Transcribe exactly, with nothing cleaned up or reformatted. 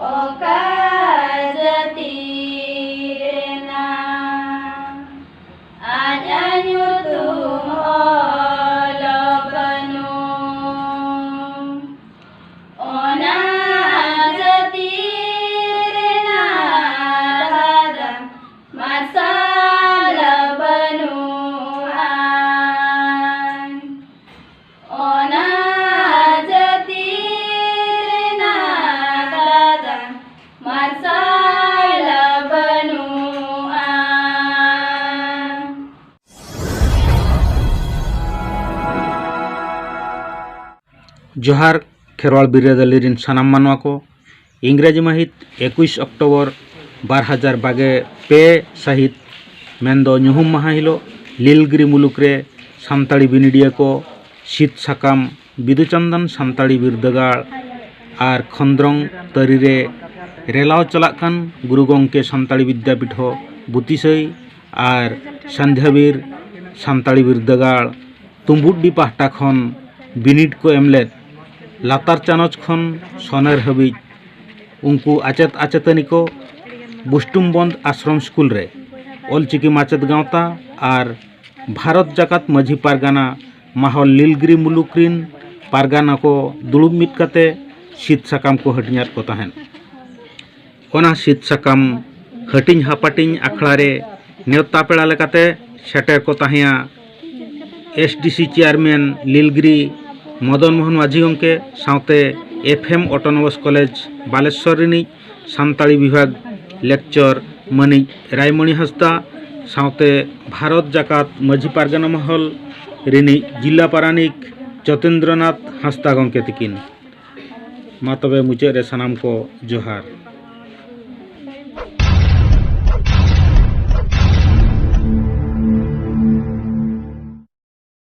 ᱚᱠᱟ ᱡᱟᱹᱛᱤ ᱨᱮᱱᱟᱜ ᱟᱡᱟᱜ ᱧᱩᱛᱩᱢ ᱚᱞ ᱵᱟᱹᱱᱩᱜ, ᱚᱱᱟ ᱡᱟᱹᱛᱤ ᱨᱮᱱᱟᱜ ᱫᱟᱫᱟ ᱢᱟᱨᱥᱟᱞ ᱵᱟᱹᱱᱩᱜᱼᱟ᱾ ᱚᱱᱟ ᱡᱟᱹᱛᱤ ᱨᱮᱱᱟᱜ ᱫᱟᱫᱟ ᱢᱟᱨᱥᱟᱞ ᱵᱟᱹᱱᱩᱜᱼᱟ᱾ ᱡᱚᱦᱟᱨ ᱠᱷᱮᱨᱣᱟᱲ ᱵᱤᱨᱟᱹᱫᱟᱹᱞᱤ ᱨᱤᱱ ᱥᱟᱱᱟᱢ ᱢᱟᱱᱣᱟ ᱠᱚ᱾ ᱤᱝᱨᱟᱡᱤ ᱢᱟᱹᱦᱤᱛ ᱮᱠᱩᱥ ᱚᱠᱴᱳᱵᱚᱨ ᱵᱟᱨ ᱦᱟᱡᱟᱨ ᱵᱟᱜᱮ ᱯᱮ ᱥᱟᱹᱦᱤᱛ, ᱢᱮᱱᱫᱚ ᱧᱩᱦᱩᱢ ᱢᱟᱦᱟ ᱦᱤᱞᱳᱜ, ᱞᱤᱞᱜᱤᱨᱤ ᱢᱩᱞᱩᱠ ᱨᱮ ᱥᱟᱱᱛᱟᱲᱤ ᱵᱤᱱᱤᱰᱤᱭᱟᱹ ᱠᱚ ᱥᱤᱫ ᱥᱟᱠᱟᱢ ᱵᱤᱫᱩ ᱪᱟᱸᱫᱟᱱ ᱥᱟᱱᱛᱟᱲᱤ ᱵᱤᱨᱫᱟᱹᱜᱟᱲ ᱟᱨ ᱠᱷᱚᱸᱫᱽᱨᱚᱝ ᱛᱟᱹᱨᱤ ᱨᱮ ᱨᱮᱞᱟᱣ ᱪᱟᱞᱟᱜ ᱠᱟᱱ ᱜᱩᱨᱩ ᱜᱚᱢᱠᱮ ᱥᱟᱱᱛᱟᱲᱤ ᱵᱤᱫᱽᱫᱟᱯᱤᱴᱷᱚ ᱵᱩᱛᱤᱥᱟᱹᱭ ᱟᱨ ᱥᱟᱱᱫᱷᱭᱟᱵᱤᱨ ᱥᱟᱱᱛᱟᱲᱤ ᱵᱤᱨᱫᱟᱹᱜᱟᱲ ᱛᱩᱢᱵᱩᱰᱰᱤ ᱯᱟᱦᱴᱟ ᱠᱷᱚᱱ ᱵᱤᱱᱤᱰ ᱠᱚ ᱮᱢ ᱞᱮᱫ ᱞᱟᱛᱟᱨ ᱪᱟᱱᱚᱪ ᱠᱷᱚᱱ ᱥᱚᱱᱮᱨ ᱦᱟᱹᱵᱤᱡ ᱩᱱᱠᱩ ᱟᱪᱮᱛ ᱟᱪᱮᱛᱟᱹᱱᱤ ᱠᱚ ᱵᱩᱥᱴᱩᱢᱵᱚᱱᱫ ᱟᱥᱨᱚᱢ ᱥᱠᱩᱞ ᱨᱮ ᱚᱞᱪᱤᱠᱤ ᱢᱟᱪᱮᱛ ᱜᱟᱶᱛᱟ ᱟᱨ ᱵᱷᱟᱨᱚᱛ ᱡᱟᱠᱟᱛ ᱢᱟᱹᱡᱷᱤ ᱯᱟᱨᱜᱟᱱᱟ ᱢᱟᱦᱚᱞ ᱞᱤᱞᱜᱤᱨᱤ ᱢᱩᱞᱩᱠ ᱨᱤᱱ ᱯᱟᱨᱜᱟᱱᱟ ᱠᱚ ᱫᱩᱲᱩᱵ ᱢᱤᱫ ᱠᱟᱛᱮ ᱥᱤᱫ ᱥᱟᱠᱟᱢ ᱠᱚ ᱦᱟᱹᱴᱤᱧᱟᱫ ᱠᱚ ᱛᱟᱦᱮᱸᱫ᱾ ᱚᱱᱟ ᱥᱤᱫ ᱥᱟᱠᱟᱢ ᱦᱟᱹᱴᱤᱧ ᱦᱟᱯᱟᱴᱤᱧ ᱟᱠᱷᱲᱟ ᱨᱮ ᱱᱮᱣᱛᱟ ᱯᱮᱲᱟ ᱞᱮᱠᱟᱛᱮ ᱥᱮᱴᱮᱨ ᱠᱚ ᱛᱟᱦᱮᱸᱭᱟ ᱮᱥ ᱰᱤ ᱥᱤ ᱪᱮᱭᱟᱨᱢᱮᱱ ᱞᱤᱞᱜᱤᱨᱤ ᱢᱚᱫᱚᱱ ᱢᱳᱦᱚᱱ ᱢᱟᱹᱡᱷᱤ ᱜᱚᱢᱠᱮ ᱥᱟᱶᱛᱮ F M autonomous college Balasore ᱨᱤᱱᱤᱡ ᱥᱟᱱᱛᱟᱲᱤ ᱵᱤᱵᱷᱟᱜᱽ ᱞᱮᱠᱪᱚᱨ ᱢᱟᱹᱱᱤᱡ ᱨᱟᱭᱢᱚᱬᱤ ᱦᱟᱸᱥᱫᱟ ᱥᱟᱶᱛᱮ ᱵᱷᱟᱨᱚᱛ ᱡᱟᱠᱟᱛ ᱢᱟᱹᱡᱷᱤ ᱯᱟᱨᱜᱟᱱᱟ ᱢᱚᱦᱚᱞ ᱨᱤᱱᱤᱡ ᱡᱤᱞᱟ ᱯᱟᱨᱟᱱᱤᱠ ᱡᱚᱛᱤᱱᱫᱨᱚᱱᱟᱛᱷ ᱦᱟᱸᱥᱫᱟ ᱜᱚᱢᱠᱮ ᱛᱤᱠᱤᱱ᱾ ᱢᱟ ᱛᱚᱵᱮ ᱢᱩᱪᱟᱹᱫ ᱨᱮ ᱥᱟᱱᱟᱢ ᱠᱚ ᱡᱚᱦᱟᱨ᱾